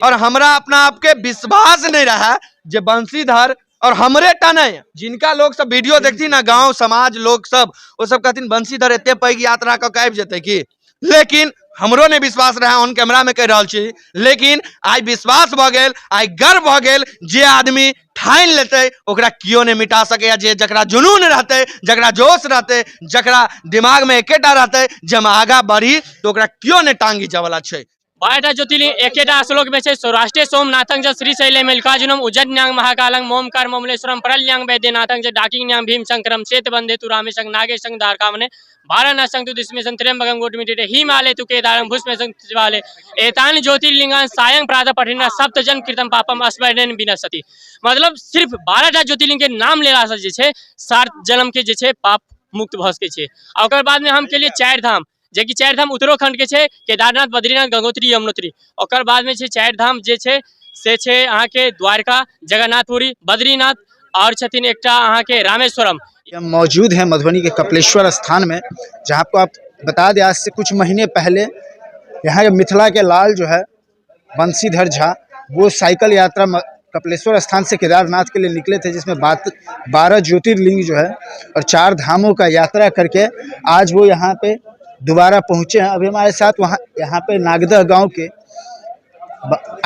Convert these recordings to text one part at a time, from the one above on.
और हमरा अपना आपके विश्वास नहीं रहा जे बंशीधर, और हमरे टा नहीं, जिनका लोग सब वीडियो देखथिन ना, गांव समाज लोग सब, वो सब कहथिन बंशीधर एते पैघ यात्रा कऽ के आबि जेतै की। लेकिन हमरो नहीं विश्वास रहा, ऑन कैमरा में कह रहल छी, लेकिन आइ विश्वास भऽ गेल, आइ गर्व भऽ गेल। जे आदमी ठानि लेतै ओकरा केओ नहीं मिटा सकैया। जे जकरा जुनून रहतै, जकरा जोश रहतै, जकरा दिमाग में एकेटा रहतै जे हम आगाँ बढ़ी, तऽ ओकरा केओ नहीं टांग घिचऽ वाला छै। 12टा ज्योतिर्लिंग एकेटा श्लोक में छै, सौराष्ट्रे सोमनाथं च श्रीशैले मल्लिकार्जुनम उज्जैन्यांग महाकालंग मोमकार ममलेश्वरम परल्यांग वैद्यनाथं च डाकिन्यांग भीमशंकरम सेतबंधे तु रामेशं नागेशं द्वारकामने वाराणसं तु दिस्मेशं त्र्यंबकं गोटमिटे हिमालय तु केदारं भूष्मेशं शिवालय एतानि ज्योतिर्लिंगान सायं प्रातः पठिना सप्तजन कृतम पापम स्मरणेन विनशति। मतलब सिर्फ 12टा ज्योतिर्लिंग के नाम लेला से जे छै 7 जन्म के जे छै पाप मुक्त भऽ सकै छै। आ ओकर बाद में हम केलिए 4 धाम, जेकि 4 धाम उत्तराखंड के छै, केदारनाथ, बद्रीनाथ, गंगोत्री, यमुनोत्री। ओकर बाद में छै 4 धाम जे छै से छै अहाँके द्वारका, जगन्नाथपुरी, बद्रीनाथ और छथिन एकटा अहाँके रामेश्वरम। हम मौजूद हैं मधुबनी के कपिलेश्वर स्थान में, जहाँ आपको आप बता दें आज से कुछ महीने पहले यहाँ के मिथिला के लाल जो है बंशीधर झा, वो साइकिल यात्रा कपिलेश्वर स्थान से केदारनाथ के लिए निकले थे, जिसमें बात 12 ज्योतिर्लिंग जो है और 4 धामों का यात्रा करके आज वो यहाँ पे दोबारा पहुँचे हैं। अभी हमारे साथ वहाँ यहाँ पे नागदह गांव के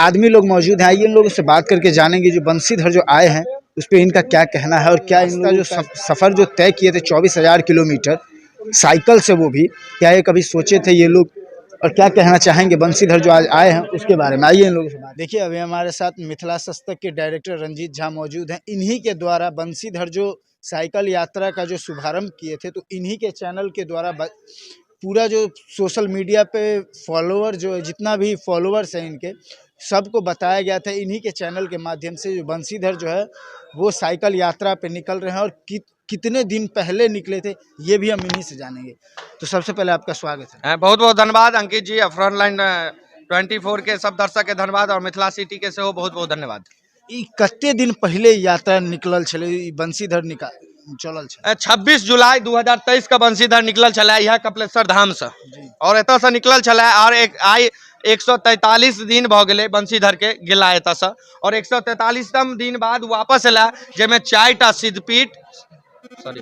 आदमी लोग मौजूद हैं। आइए इन लोगों से बात करके जानेंगे जो बंशीधर जो आए हैं उस पर इनका क्या कहना है और क्या इनका जो सफ़र जो तय किए थे 24,000 किलोमीटर साइकिल से, वो भी क्या ये कभी सोचे थे ये लोग और क्या कहना चाहेंगे बंशीधर जो आज आए हैं उसके बारे में। आइए इन लोगों से बात। देखिए अभी हमारे साथ मिथिला सस्तक के डायरेक्टर रंजीत झा मौजूद हैं। इन्हीं के द्वारा बंशीधर जो साइकिल यात्रा का जो शुभारंभ किए थे, तो इन्हीं के चैनल के द्वारा पूरा जो सोशल मीडिया पे फॉलोअर जो है, जितना भी फॉलोअर्स हैं इनके, सबको बताया गया था इन्हीं के चैनल के माध्यम से जो बंशीधर जो है वो साइकिल यात्रा पे निकल रहे हैं और कितने दिन पहले निकले थे ये भी हम इन्हीं से जानेंगे। तो सबसे पहले आपका स्वागत है। बहुत बहुत धन्यवाद अंकित जी, फ्रंट लाइन 24 के सब दर्शक के धन्यवाद और मिथिला सिटी के सेहो बहुत बहुत धन्यवाद। ई कते दिन पहले यात्रा निकलल छलै, ई बंशीधर चलल छलै? 26 जुलाई 2023 का बंशीधर निकलल छलै यह कपिलेश्वर धाम से और एतऽ से निकलल छलै और एक आइ 143 दिन भऽ गेलै बंशीधर के गेला एतऽ से और 143तम दिन बाद वापस एला, जाहिमे 4टा सिद्धपीठ, सॉरी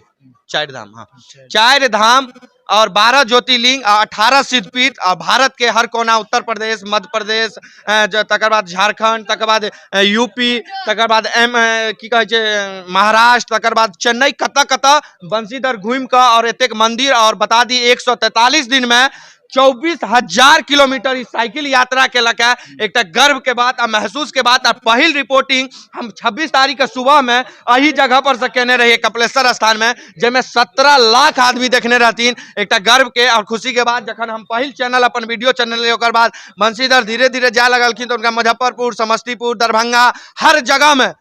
4 धाम, हाँ 4 धाम और 12 ज्योतिर्लिंग आ 18 सिद्धपीठ आ भारत के हर कोना, उत्तर प्रदेश, मध्य प्रदेश, तकर बाद झारखंड, तकर बाद यूपी, तकर बाद एम, की कहै छै महाराष्ट्र, तकर बाद चेन्नई, कतऽ कतऽ बंशीधर घूमि कऽ और एतेक मंदिर। और बता दी 143 दिन में 24,000 किलोमीटर ई साइकिल यात्रा केलक है। एकटा गर्व के बात आ महसूस के बात। आ पहिल रिपोर्टिंग हम 26 तारीख के सुबह में एही जगह पर से केने रहिए कपिलेश्वर स्थान में, जाहिमे 17 लाख आदमी देखने रहथिन। एकटा गर्व के और खुशी के बात, जखन हम पहिल चैनल अपन वीडियो चैनल लिए, ओकर बाद बंशीधर धीरे धीरे जाए लगलखिन तो उनका मुजफ्फरपुर, समस्तीपुर, दरभंगा, हर जगह में,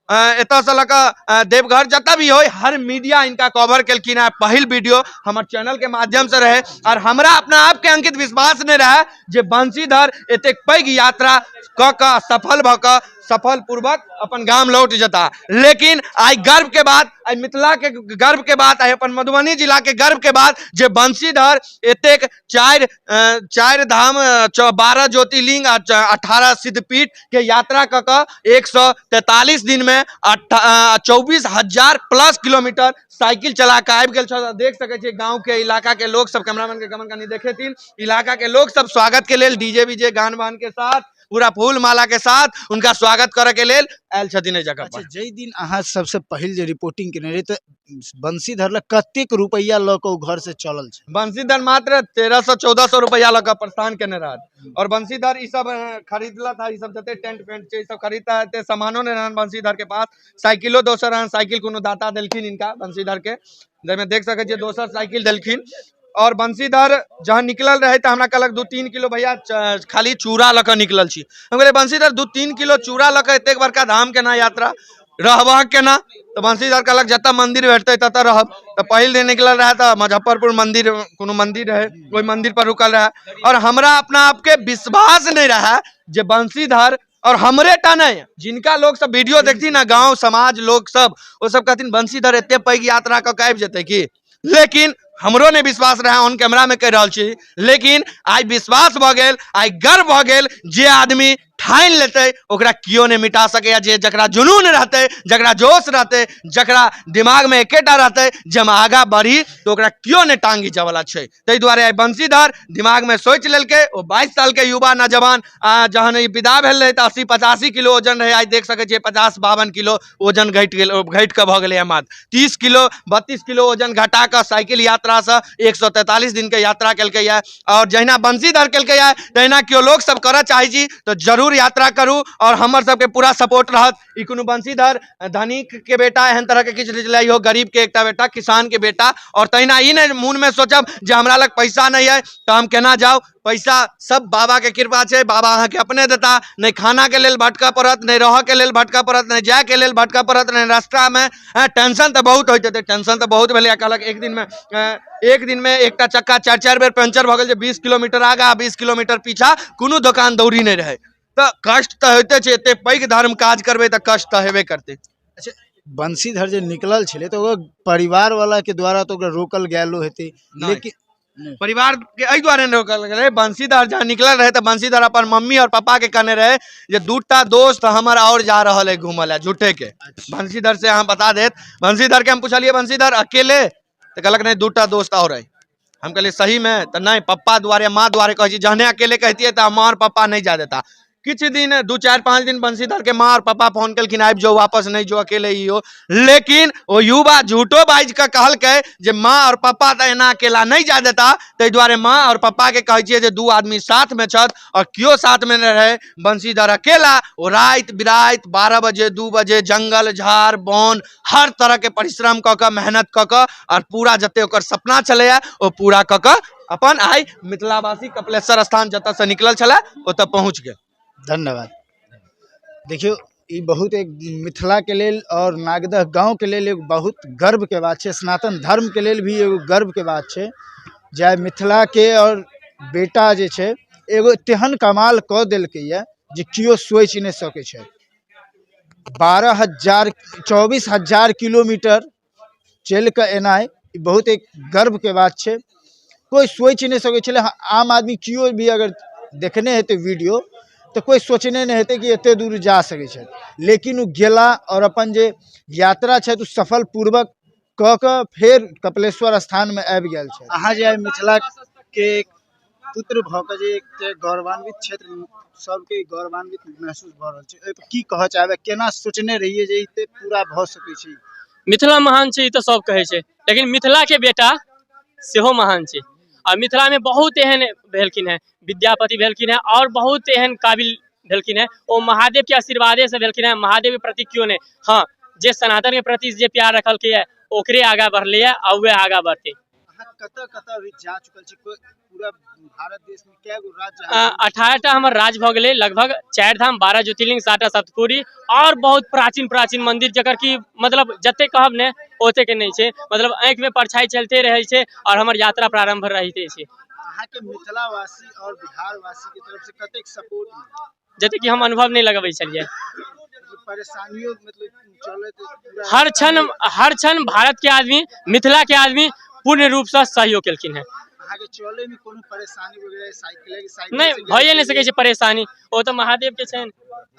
एतऽ से लऽ कऽ, देवघर जतऽ भी होय, हर मीडिया इनका कवर केलखिन है। पहिल वीडियो हमर चैनल के माध्यम से रहे और हमरा अपना आप के अंकित विश्वास नहीं रहे जे बंशीधर एतेक पैघ यात्रा कऽ कऽ सफल भऽ कऽ सफल पूर्वक अपन गाम लौट जेता। लेकिन आइ गर्व के बात, आइ मिथिला के गर्व के बात, आइ अपन मधुबनी जिला के गर्व के बात जे बंशीधर एतेक 4 धाम, 12 ज्योतिर्लिंग आ 18 सिद्धपीठ के यात्रा कऽ कऽ 143 दिन में 24,000 प्लस किलोमीटर साइकिल चला कऽ आबि गेल छल। देख सकै छियै गाँव के इलाका के लोग सब, कैमरामैन के गमन कनी देखेथिन, इलाका के लोग सब स्वागत के लेल डीजे बीजे गान वान के साथ पूरा फूल माला के साथ उनका स्वागत करे के लेल आयल छथिन एहि जगह पर। अच्छा, जै दिन अहाँ सबसे पहिल जे रिपोर्टिंग केने रही तऽ बंशीधर लग कतेक रुपैआ लऽ कऽ ओ घर से चलल छै? बंशीधर मात्र 1300-1400 रुपैआ लऽ कऽ प्रस्थान केने रहत। और बंशीधर ई सब खरीदलक था, ई सब जते टेंट पेंट छै ई सब खरीदता, एते सामानो नहि रहन बंशीधर के पास, साइकिलो दोसर रहन, साइकिल कोनो दाता देलखिन इनका बंशीधर के, जाहिमे देख सकै छियै दोसर साइकिल देलखिन। और बंशीधर जहन निकलल रहे तऽ हमरा कहलक 2-3 किलो भैया खाली चूड़ा लऽ कऽ निकलल छी। हम कहलियै बंशीधर 2-3 किलो चूड़ा लऽ कऽ एतेक बड़का धाम केना यात्रा रहबह केना? तऽ बंशीधर कहलक जतऽ मंदिर भेटतै ततऽ रहब। तऽ पहिल दिन निकलल रहे तऽ मुजफ्फरपुर मंदिर कोनो मंदिर रहे, ओहि मंदिर पर रुकल रहे। और हमरा अपना आपके विश्वास नहीं रहे जे बंशीधर, और हमरे टा नहीं, जिनका लोग सब वीडियो देखथिन ना, गांव समाज लोग सब, वो सब कहथिन बंशीधर एते पैघ यात्रा कऽ के आबि जेतै की। लेकिन हमरो नहि विश्वास रहए, ऑन कैमरामे कहि रहल छी, लेकिन आइ विश्वास भऽ गेल, आइ गर्व भऽ गेल। जे आदमी ठानि लेतै ओकरा केओ नहि मिटा सकैए। जे जकरा जुनून रहतै, जकरा जोश रहतै, जकरा दिमागमे एकेटा रहतै जे हम आगाँ बढ़ी, तऽ ओकरा केओ नहि टांग घीचऽवला छै। ताहि दुआरे आइ बंशीधर दिमागमे सोचि लेलकै। ओ 22 सालके युवा नौजवान जहन ई विदा भेल रहै तऽ 80-85 किलो वजन रहै। आइ देख सकै छियै 50-52 किलो वजन घटि गेल, घटि कऽ भऽ गेलैए मात्र 30 किलो, 32 किलो वजन घटा कऽ साइकिल यात्रासँ 143 दिनके यात्रा केलकैए। आओर जहिना बंशीधर केलकैए तहिना केओ लोक सब करऽ चाहै छी तऽ जरूर यात्रा करू आओर हमर सबके पूरा सपोर्ट रहत। ई कोनो बंशीधर धनिक के बेटा एहन तरहके किछु नहि छलै, इहो गरीबके एकटा बेटा, किसानके बेटा। आओर तहिना ई नहि मोनमे सोचब जे हमरा लग पैसा नहि अइ तऽ हम केना जाउ। पैसा सब बाबाके कृपा छै, बाबा अहाँके अपने देता। नहि खानाके लेल भटकऽ पड़त, नहि रहऽके लेल भटकऽ पड़त, नहि जायके लेल भटकऽ पड़त, नहि रास्तामे टेंशन तऽ बहुत होइत हेतै। टेंशन तऽ बहुत भेलैए। कहलक एक दिनमे एकटा चक्का 4-4 बेर पंचर भऽ गेल, जे 20 किलोमीटर आगा 20 किलोमीटर पीछा कोनो दोकान दौरी नहि रहै। तऽ कष्ट तऽ होइते छै, एते पैघ धर्म काज करबै तऽ कष्ट तऽ हेबे करतै। अच्छा, बंशीधर जे निकलल छलै तऽ ओकर परिवार वाला के द्वारा तऽ ओकरा रोकल गेलो हेतै? नहि। लेकिन परिवार के एहि दुआरे नहि रोकल गेलै, बंशीधर जहाँ निकलल रहै तऽ बंशीधर अपन मम्मी और पापा के कहने रहे जे दूटा दोस्त हमर और जा रहल है घूमऽ लए झूठे के। बंशीधर से अहाँ बता देत, बंशीधर के हम पुछलियै बंशीधर अकेले, तऽ कहलक नहि, दूटा दोस्त और है। हम कहलियै सही में? तऽ नहि, पप्पा दुआरे माँ दुआरे कहै छी, जहने अकेले कहितियै तऽ माँ और पप्पा नहि जा देता। किछु दिन 2, 4, 5 दिन बंशीधर के माँ और पापा फोन केलखिन, आबि जाओ वापस, नहि जो अकेले इहो। लेकिन ओ युवा झूठो बाजि कऽ कहलकै जे माँ और पापा तऽ एना अकेला नहि जा देता। ताहि दुआरे माँ और पापा के कहै छियै जे 2 आदमी साथमे छथि और केओ साथमे नहि रहै, बंशीधर अकेला। ओ राति बिराति 12 बजे 2 बजे जंगल झाड़ वन हर तरहके परिश्रम कऽ कऽ, मेहनत कऽ कऽ और पूरा जते ओकर सपना छलैए ओ पूरा कऽ कऽ अपन आइ मिथिलावासी कपिलेश्वर स्थान जतऽसँ निकलल छलै ओतऽ पहुँच गेल। धन्यवाद। देखियौ, ई बहुत एक मिथिलाके लेल और नागदह गाँवके लेल एक बहुत गर्वके बात छै, सनातन धर्मके लेल भी एगो गर्वके बात छै जे आइ मिथिलाके और बेटा जे छै एगो तेहन कमाल कऽ देलकैए जे केओ सोचि नहि सकै छै। 12,000 24,000 किलोमीटर चलि कऽ एनाइ ई बहुत एक गर्वके बात छै। कोइ सोचि नहि सकै छलै। हँ, आम आदमी केओ भी अगर देखने हेतै वीडियो तऽ कोइ सोचने नहि हेतै कि एतेक दूर जा सकै छै, लेकिन ओ गेला आओर अपन जे यात्रा छथि ओ सफल पूर्वक कऽ कऽ फेर कपिलेश्वर स्थानमे आबि गेल छै। अहाँ जे आइ मिथिलाके पुत्र भऽ कऽ जे एकटा गौरवान्वित क्षेत्र सबके गौरवान्वित महसूस भऽ रहल छै, ओहिपर की कहऽ चाहबै? केना सोचने रहियै जे ई एते पूरा भऽ सकै छै? मिथिला महान छै ई तऽ सब कहै छै, लेकिन मिथिलाके बेटा सेहो महान छै। आ मिथिलामे बहुत एहन भेलखिन हेँ, विद्यापति भेलखिन हेँ आओर बहुत एहन काबिल भेलखिन हेँ, ओ महादेवके आशीर्वादेसँ भेलखिन हेँ। महादेवके प्रति केओ नहि, हँ, जे सनातनके प्रति जे प्यार रखलकै ओकरे आगाँ बढ़लैए आ वएह आगाँ बढ़तै। अहाँ कतऽ कतऽ अभी जा चुकल छी? पूरा भारत देश में कए गो राज्य अहाँ 18टा हमर राज्य भऽ गेलै लगभग, 4 धाम, 12 ज्योतिर्लिंग, 7टा सप्तपुरी और बहुत प्राचीन प्राचीन मंदिर, जकर कि मतलब जते कहब ने ओते के नहि छै, मतलब आँखि में परछाई चलते रहै छै और हमर यात्रा प्रारंभ रहिते छै। अहाँके मिथिलावासी और बिहारवासी के तरफ से कतेक सपोर्ट मिलल? जते कि हम अनुभव नहि लगबै छलियै। परेशानियों मतलब चलैत पूरा हर क्षण भारत के आदमी, मिथिला के आदमी पूर्ण रूप से सहयोग केलखिन हेँ। अहाँके चले में कोनो परेशानी वगैरह? साइकिल नहि से गेल भइए नहि सकै छलियै? छै परेशानी, ओ तऽ महादेव के छनि।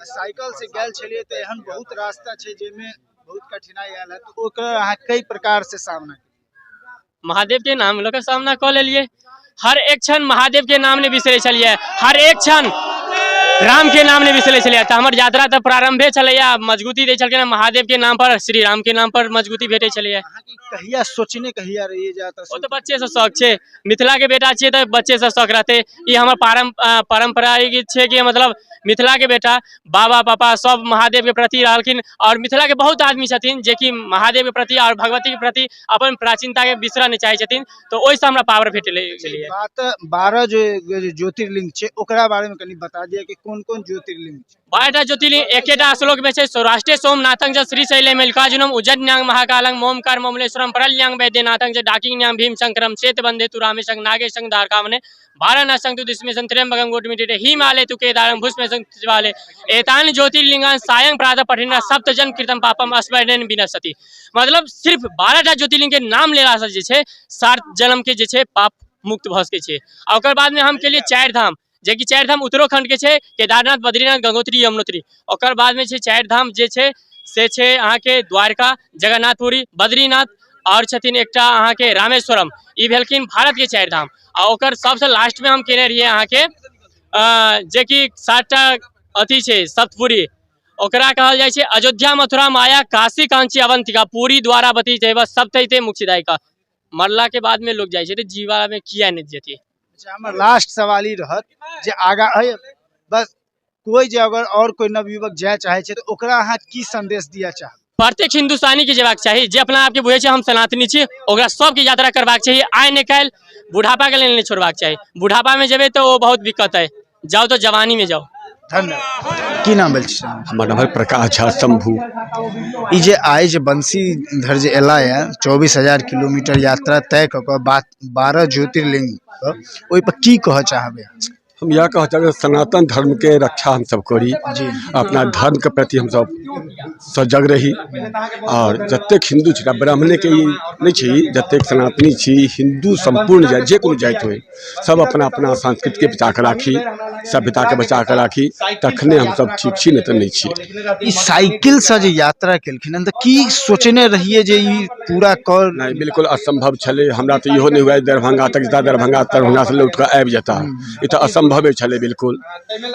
साइकिल से गेल छलियै तऽ एहन बहुत रास्ता छै जाहिमे बहुत कठिनाई आयल है, तऽ ओकर अहाँ कई प्रकार से सामना केलियै? महादेव के नाम लऽ कऽ सामना कऽ लेलियै। हर एक क्षण महादेव के नाम नहि बिसरै छलियै, हर एक क्षण राम के नाम नहि बिसरै छलियै। तऽ हमर यात्रा तऽ प्रारंभे छलैया, मजबूती दै छलखिन महादेव के नाम पर, श्री राम के नाम पर मजबूती भेटै छलैया। अहाँके कहिया सोचने कहिया रहियै जे यात्रा ओ तऽ बच्चे से शौक छै, मिथिला के बेटा छियै तऽ बच्चे से शौक रहतै। ई हमर परम्परा छै कि मतलब मिथिला के बेटा बाबा पापा सब महादेव के प्रति रहलखिन और मिथिला के बहुत आदमी छथिन जेकि महादेव के प्रति और भगवती के प्रति अपन प्राचीनता के बिसरऽ नहि चाहै छथिन, तऽ ओहिसँ हमरा पावर भेटलै। बात 12 जे ज्योतिर्लिंग छै ओकरा बारे में कनि बता दिअ कि कोन कोन कोन ज्योतिर्लिंग छै? 12टा ज्योतिर्लिंग एकेटा श्लोक में छै। सौराष्ट्रे सोमनाथं च श्रीशैले मल्लिकार्जुनम उज्जैन्यां महाकालं मोमकार ममलेश्वरम परल्यां वैद्यनाथं च डाकिन्यां भीमशंकरम सेतबंधे तु रामेशं नागेशं द्वारकामने वाराणसं तु दिस्मेशं त्र्यंबकं गोटमिटे हिमालय तु केदारं भूष्मेशं त्रिवाले एतानि ज्योतिर्लिंगान् सायं प्रातः पठिना सप्तजन कृतं पापम स्मरणेन विनश्यति। मतलब सिर्फ 12टा ज्योतिर्लिंग के नाम लेलासँ जे छै 7 जन्म के जे छै पाप मुक्त भऽ सकै छै। आ ओकर बादमे हम केलियै 4 धाम, जेकि 4 धाम उत्तराखंड के छै, केदारनाथ, बद्रीनाथ, गंगोत्री, यमुनोत्री। ओकर बादमे छै 4 धाम जे छै से छै अहाँके द्वारका, जगन्नाथपुरी, बद्रीनाथ आओर छथिन एकटा अहाँके रामेश्वरम। ई भेलखिन भारतके 4 धाम। आ ओकर सबसँ लास्टमे हम केने रहियै अहाँके जेकि 7टा अथी छै सप्तपुरी, ओकरा कहल जाइ छै अयोध्या, मथुरा, माया, काशी, कांची, अवंतिका, पुरी, द्वारावती, जैव सप्तैते मुक्तिदायिका। मरलाके बादमे लोक जाइ छै तऽ जीवामे किया नहि जेतै? अच्छा, हमर लास्ट सवाल ई रहत जे आगाँ बस कोइ जे अगर और कोइ नवयुवक जाय चाहे छै तऽ ओकरा अहाँ की संदेश दिअ चाहब? प्रत्येक हिंदुस्तानी के जेबाक चाही, जे अपना आपके बुझै छै हम सनातनी छी, ओकरा सबके यात्रा करबाक चाही। आइ नहि काल्हि बुढ़ापा के लेल नहि छोड़बाक चाही। बुढ़ापा में जेबै तऽ ओ बहुत दिक्कत है, जाउ तऽ जवानी में जाउ। धन्यवाद। की नाम भेल छै? हमर नाम है प्रकाश झा शंभू। ई जे आइ जे बंशीधर जे एला ये 24,000 किलोमीटर यात्रा तय कऽ कऽ 12 ज्योतिर्लिंग ओहि पर की कहऽ चाहबै? हम यह कहऽ चाहबै सनातन धर्म के रक्षा हम सब करी, अपना धर्म के प्रति हम सब सजग रही। और जतेक हिन्दू छी, ब्राह्मणे के ई नहि छी, जतेक सनातनी छी, हिन्दू सम्पूर्ण जाति जे कोनो जाति होइ, सब अपना अपना संस्कृति के बचा के राखी, सभ्यता के बचा के राखी, तखने हम सब ठीक छी, नहि तऽ नहि छी। ई साइकिल से जे यात्रा केलखिन हन तऽ की सोचने रहियै जे ई पूरा कर? नहि, बिल्कुल असंभव छलै। हमरा तऽ इहो नहि हुए दरभंगा तक जेता, दरभंगा से लौट कऽ आबि जेता, ई तऽ असंभवे छलै बिल्कुल।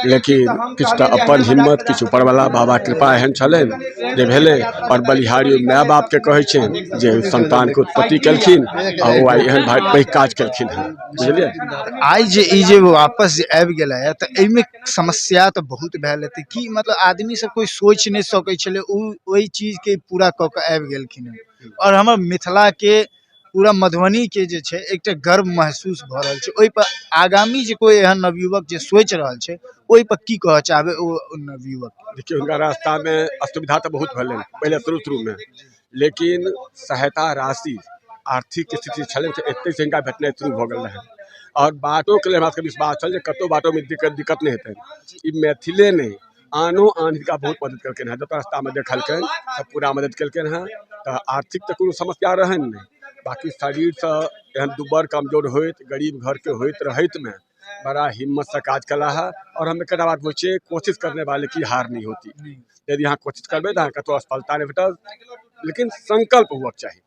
लेकिन किछु तऽ अपन हिम्मत, किछु ऊपरवला बाबा कृपा एहन छलनि जे भेलै। आओर बलिहारी माय बापके कहै छियनि जे संतानके उत्पत्ति केलखिन आ ओ आइ एहन भारी पैघ काज केलखिन हँ, बुझलियै? आइ जे ई जे वापस जे आबि गेलै हँ तऽ एहिमे समस्या तऽ बहुत भेल हेतै की? मतलब आदमी सब कोइ सोचि नहि सकै छलै ओ ओहि चीजके पूरा कऽ कऽ आबि गेलखिन हँ। आओर हमर मिथिलाके पूरा मधुबनी के जे छै एकटा गर्व महसूस भऽ रहल छै। ओहि पर आगामी जे कोइ एहन नवयुवक जे सोचि रहल छै ओहि पर की कहऽ चाहबै ओ नवयुवक? देखियौ, हुनका रास्तामे असुविधा तऽ बहुत भेलनि पहिले शुरू शुरूमे, लेकिन सहायता राशि आर्थिक स्थिति छलनि से एतहिसँ हिनका भेटनाइ शुरू भऽ गेल रहनि। आओर बाटोके लेल हमरा सबके विश्वास छल जे कतहु बाटोमे दिक्कत नहि हेतनि। ई मैथिले नहि, आनो आन हिनका बहुत मदद केलकनि हँ, जतऽ रास्तामे देखलकनि सब पूरा मदद केलकनि हँ। तऽ आर्थिक तऽ कोनो समस्या रहनि नहि, बाँकी शरीरसँ एहन दुब्बर कमजोर होइत गरीब घरके होइत रहैतमे बड़ा हिम्मतसँ काज कला है। और हम एकटा बात कहै छियै, कोशिश करने वाले की हार नहीं होती। यदि अहाँ कोशिश करबै तऽ अहाँके कतहु असफलता नहि भेटत, लेकिन संकल्प हुअके चाही।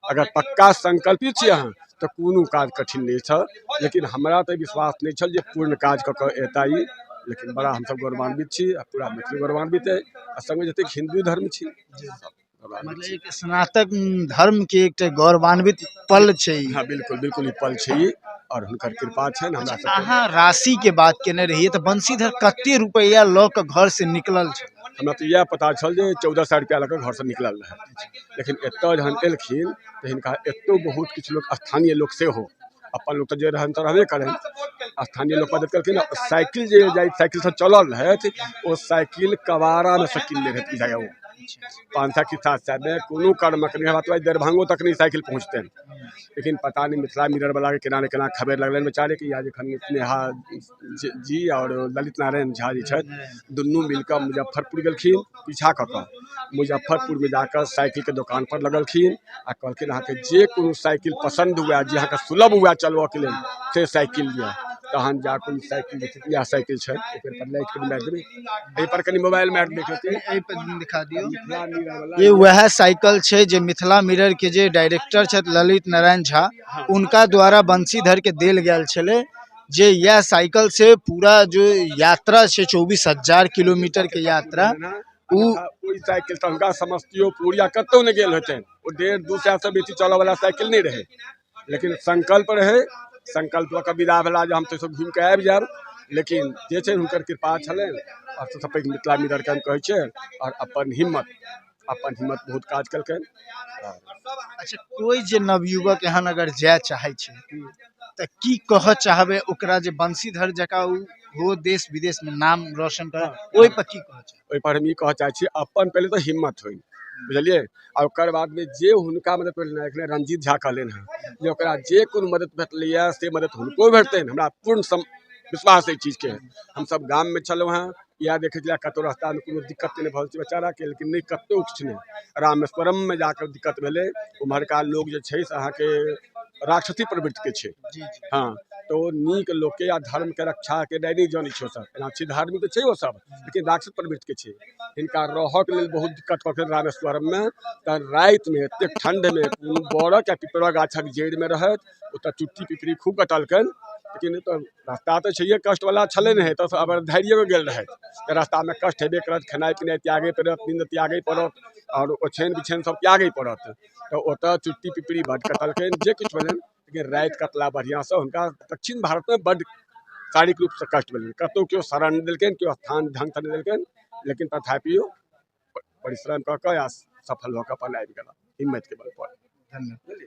अगर पक्का संकल्पित छी अहाँ तऽ कोनो काज कठिन नहि छल। लेकिन हमरा तऽ विश्वास नहि छल जे पूर्ण काज कऽ कऽ एता ई, लेकिन बड़ा हमसब गौरवान्वित छी आ पूरा मैथिली गौरवान्वित अइ, आ संगे जतेक हिन्दू धर्म छी सब गौरवान्वित मतलब छी। एक स्नातक धर्म के एकटा गौरवान्वित पल छै ई। हँ बिल्कुल, बिल्कुल ई पल छै ई, और हुनकर कृपा छनि हमरा सबके। अहाँ राशि के बात केने रहियै तऽ बंशीधर कते रुपैआ लऽ कऽ घर से निकलल छै? हमरा तऽ इएह पता छल जे 1400 रुपैआ लऽ कऽ घरसँ निकलल रहै, लेकिन एतऽ जहन एलखिन तऽ हिनका एतौ बहुत किछु लोक, स्थानीय लोक सेहो, अपन लोक तऽ जे रहनि तऽ रहबे करनि, स्थानीय लोक मदद केलखिन। साइकिल जे जाहि साइकिलसँ चलल रहथि ओ साइकिल कबाड़ामे सँ किनने रहथि बुझाइए, ओ 500 कि 700 मे, कोनो कर्मक नहि। हमरा तऽ दरभंगो तक नहि साइकिल पहुँचतनि, लेकिन पता नहि मिथिला मिरर वलाके केना ने केना खबरि लगलनि बेचारेके, या जखन स्नेहा जी आओर ललित नारायण झा जे छथि दुनू मिलकऽ मुजफ्फरपुर गेलखिन पीछा कऽ कऽ। मुजफ्फरपुरमे जाकऽ साइकिलके दोकानपर लगलखिन आ कहलखिन अहाँके जे कोनो साइकिल पसन्द हुए, जे अहाँके सुलभ हुए चलबऽके लेल, से साइकिल लिअ। तहन जाकऽ ई साइकिल जे छै इएह साइकिल छै। एहि पर लाइट कनि मारि देबै, एहि पर कनि मोबाइल मारि देखेतै, एहि पर दिखा दियौ। मिथिला मिरर वला ये वएह साइकिल छै जे मिथिला मिरर के जे डायरेक्टर छथि ललित नारायण झा, उनका द्वारा बंशीधर के देल गेल छलै जे यह साइकिल से पूरा जो यात्रा छै 24,000 किलोमीटर के यात्रा उ ओहि साइकिल तऽ हुनका समस्तीपुर या कतहु नहि गेल होतनि। ओ 150-200 सँ बेसी चलऽवला साइकिल नहि रहै, लेकिन संकल्प रहै, संकल्प लऽ कऽ विदा भेला जे हम तऽ सब घुमि कऽ आबि जायब। लेकिन जे छै हुनकर कृपा छलनि, आओर सबसँ पैघ मिथिला मिररके हम कहै छियै, आओर अपन हिम्मत बहुत काज केलकनि। अच्छा, कोइ जे नवयुवक एहन अगर जाय चाहै छै तऽ की कहऽ चाहबै ओकरा जे बंशीधर जकाँ ओ हो देश विदेश में नाम रोशन करे, ओहि पर की कहऽ चाहब? ओहिपर हम ई कहऽ चाहै छी, अपन पहिले तऽ हिम्मत होइ, बुझलियै? आ ओकर बादमे जे हुनका मदद भेटलनि, एखने रंजीत झा कहलनि हँ जे ओकरा जे कोनो मदद भेटलैए से मदद हुनको भेटतनि। हमरा पूर्ण विश्वास एहि चीजके। हमसब गाममे छलहुँ हँ, इएह देखै छलियै कतहु रास्तामे कोनो दिक्कत नहि भऽ रहल छै बेचाराके, लेकिन नहि कतहु किछु नहि। रामेश्वरममे जाकऽ दिक्कत भेलै। उम्हरका लोक जे छै से अहाँके राक्षसी प्रवृत्तिके छै। जी जी हँ, तऽ ओ नीक लोकके या धर्मके रक्षाके नहि जनै छै। ओसभ एना छै, धार्मिक तऽ छै ओसभ, लेकिन राक्षस प्रवृत्तिके छै। हिनका रहऽके लेल बहुत दिक्कत कऽ के रामेश्वरममे तऽ रातिमे एतेक ठण्डमे कोनो बड़क या पिपरक गाछक जड़िमे रहथि। ओतऽ चुट्टी पिपरी खूब कटलकनि, लेकिन तऽ रास्ता तऽ छैहे कष्टवला छलै नहि, एतऽसँ अबर धैर्य गेल रहथि तऽ रास्तामे कष्ट हेबे करत, खेनाइ पिनाइ त्यागे पड़त, नींद त्यागे पड़त आओर ओछाइन बिछाइन सब त्यागे पड़त। तऽ ओतऽ चुट्टी पिपरी बड्ड कटलकनि, जे किछु भेलनि, लेकिन राति कटला बढ़िआँसँ। हुनका दक्षिण भारतमे बड्ड शारीरिक रूपसँ कष्ट भेलनि। कतहु केओ शरण नहि देलकनि, केओ स्थान ढङ्गसँ नहि देलकनि, लेकिन तथापिओ परिश्रम कऽ कऽ आ सफल भऽ कऽ अपन आबि गेला हिम्मतके बल पर। धन्यवाद।